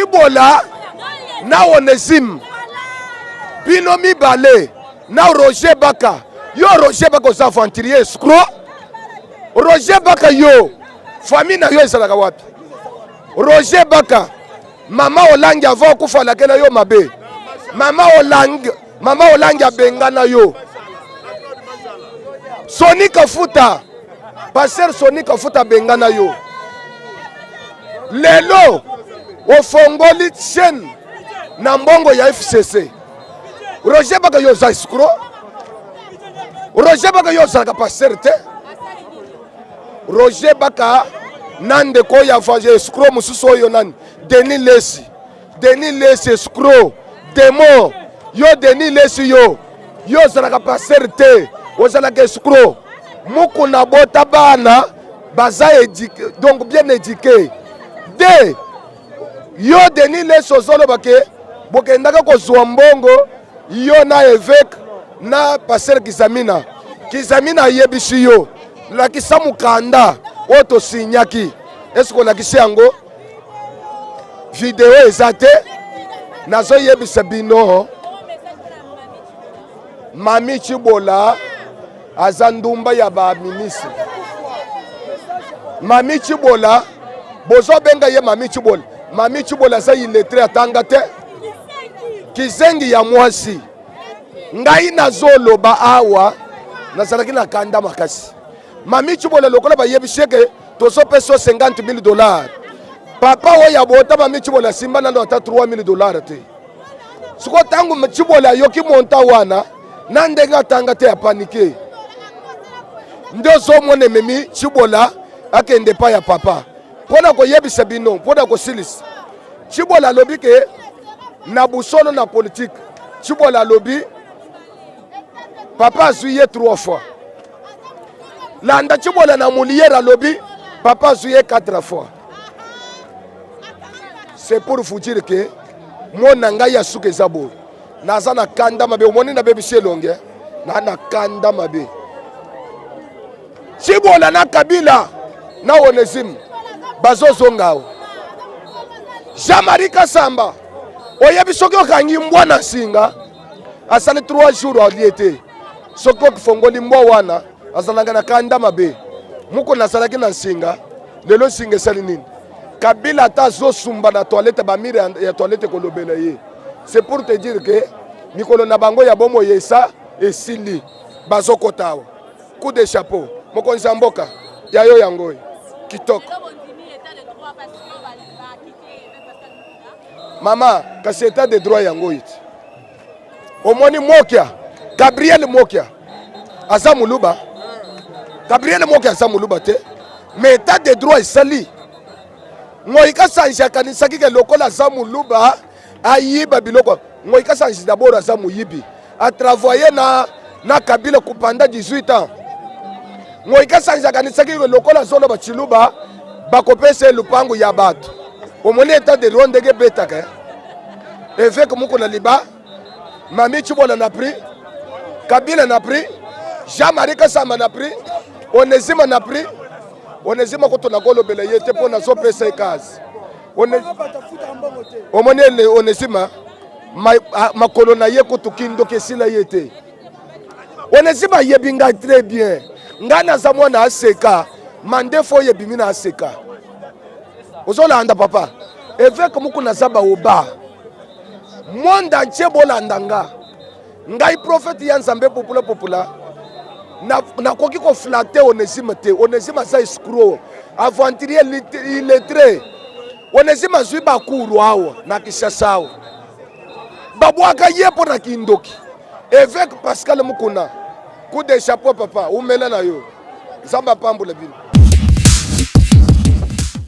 Tshibola na Onesime bino mibale na Roger Baka. Yo Roger Baka oza aventurier escroc. Roger Baka yo famille na yo ezalaka wapi? Roger Baka mama Olangi avant okufa alakela yo mabe. Mama Olangi, mama Olangi abengana yo. Sony Kafuta Pasteur Sony Kafuta abengana yo. Lelo ofongoli chaîne na mbongo ya FCC. Roger Baka yo oza escroc. Roger Baka yo ozalaka pasteur te. Roger Baka na ndeko ya escroc mosusu oyo nani Denis Lesi. Denis Lesi escroc demon yo Denis Lesi yo yo ozalaka pasteur te ozalaka escroc mukuna bota bana baza éduqué donc bien éduqué de yo Denis Lesi ozoloba ke bokendaka kozwa mbongo yo na évêque na pasteur Kizamina Kizamina ayebisi yo lakisa mokanda oyo tosinyaki eske olakisi yango Video eza te, nazoyebisa bino Mami Tshibola aza ndumba ya ba ministre. Mami Tshibola bozobenga ye Mami Tshibola, Mami Tshibola aza illettré, atanga te, kizengi ya mwasi. Ngai nazoloba awa nazalaki na kanda makasi. Mami Tshibola lokola bayebisi ye ke tozopesa yo 50 000 dollars papa oyo abota mami Tshibola asimba nano ata 3 000 dollars te. Sikoyo ntango Tshibola ayoki monta wana na ndenge atanga te apanike, nde ozomona ememi Tshibola akende epai ya papa mpo na koyebisa bino, mpo na kosilisa. Tshibola alobi ke na busolo na politike, Tshibola alobi papa azwi ye 3 fois. Landa Tshibola na Molière alobi papa azwi ye 4 fois. C'est pour vous dire que mona ngai ya suka eza boye, naza na kanda mabe, omoni nabebisi elongi na kanda mabe. Tshibola na Kabila na Onesime bazozonga awa. Jean-Marie Kasamba oyebi soki okangi mbwa na nsinga asali 3 jours alie te, soki ofongoli mbwa wana azalaka na kanda mabe. Moko nazalaki na nsinga, lelo nsinga esali nini? Kabila ata azosumba na toilette, bamire ya toilette kolobela ye. C'est pour te dire que mikolo na bango ya bomoi esa esili, bazokota awa. Coup de chapeau mokonzi ya mboka ya yo yango oyo kitoko mama, kasi etat de droit yango oyo ti omoni Mokia, Gabriel Mokia aza muluba, Gabriel Mokia aza muluba te, mais etat de droit esali. Ngoyi Kasanji akanisaki ke lokola aza muluba ayiba biloko. Ngoyi Kasanji d'abord aza moyibi, a travailler na Kabila pendant 18 ans. Ngoyi Kasanji akanisaki ke lokola azoloba tshiluba bakopesa ye lupangu ya bato. Omoni etat de droit ndenge ebetaka. Évêque moko na liba, Mami Tshibola na prix, Kabila na prix, Jean-Marie Kasamba na prix, Onesime na prix. Onesime kutu nakolobela ye te mpo nazopesa ye kazi. Omoni Onesime makolo na ye kutu kindoki esila ye te. Onesime ayebi ngai très bien, ngai naza mwana aseka mandefo oyo ebimi na aseka. Ozolanda papa évêque moko naza baoba monde entier bolanda nga ngai prophète ya Nzambe popula popula nakoki koflate Onesime te. Onesime aza escroc, aventurier, illettré. Onesime azwi bakuru awa na Kinshasa awa, babwaka ye mpo na kindoki. Évêque Pascal Mukuna, coup de chapeau papa, umela na yo, Nzambe apambola bino.